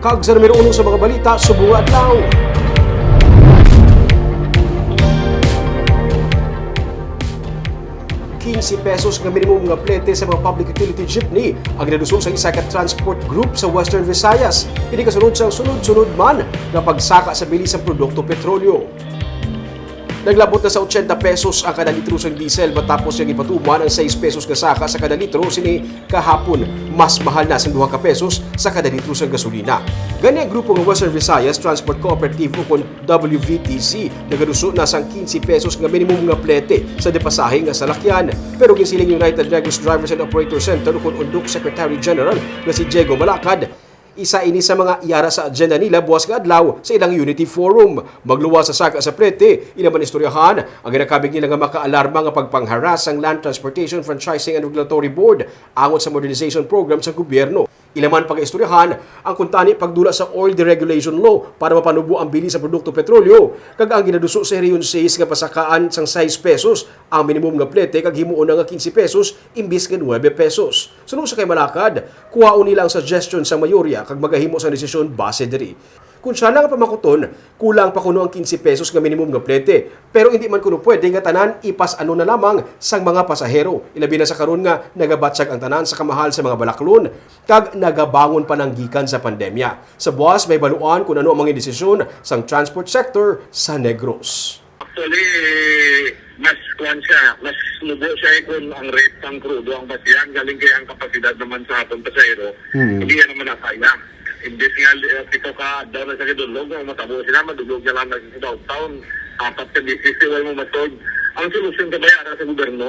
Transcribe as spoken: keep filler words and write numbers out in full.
Kag sa numero uno sa mga balita subong nga adlaw, quince pesos nga minimum nga plete sa mga public utility jeepney ang ginaduso sa isa ka transport group sa Western Visayas. Ini kasunod sa sunod-sunod man nga pagsaka sa bili sa produkto petrolyo. Naglabot na sa ochenta pesos ang kada litro sang diesel matapos nga gipatuman ang sais pesos nga saka sa kada litro sini kahapon. Mas mahal na sang duha ka pesos sa kada litro sang gasolina. Gani ang grupo nga Western Visayas Transport Cooperative, ukon W V T C, nagaduso na sang quince pesos nga minimum nga plete sa depasahe nga salakyan. Pero ginsiling United Negros Drivers and Operator Center, ukon UNDOC Secretary General nga si Diego Malacad, isa ini sa mga yara sa agenda nila buwas nga adlaw sa ilang Unity Forum. Magluwas sa saka sa plete, ila man istoryahan ang ginakabig nila nga makaalarma nga pagpangharas sang Land Transportation Franchising and Regulatory Board angot sa modernization program sa gobyerno. Ila man pagaistoryahan ang kuntani pagdula sa oil deregulation law para mapanubo ang bili sa produkto petrolyo, kag ang ginaduso sa Region sais nga pasakaan sang sais pesos ang minimum nga plete kag himuon na nga quince pesos imbis nga nuebe pesos. Suno sa kay Malacad, kuhaon nila ang suggestion sang mayorya kag magahimo sang desisyon base diri. Kung siya lang ang pamakuton, kulang pa kuno ang quince pesos nga minimum nga plete, pero hindi man kuno pwede nga tanan ipas-ano na lamang sang mga pasahero, ilabi na sa karon nga nagabatyag ang tanan sa kamahal sa mga balaklon kag nagabangon pananggikan sa pandemya. Sa buwas, mahibaluan kung ano ang mga desisyon sang transport sector sa Negros. Actually, mas kuwan siya, mas mubo siya, eh, kung ang rate sang krudo ang basihan, galing kaya ang kapasidad naman sa atong pasahero, Hmm. hindi yan naman nakaya. Imbis nga, eh, pito ka adlaw na sa Kidulog, ang matabo sila, madulog na lang na sa downtown, apat ka business, wala mo matod. Ang solusyon ka ba yan sa gobyerno?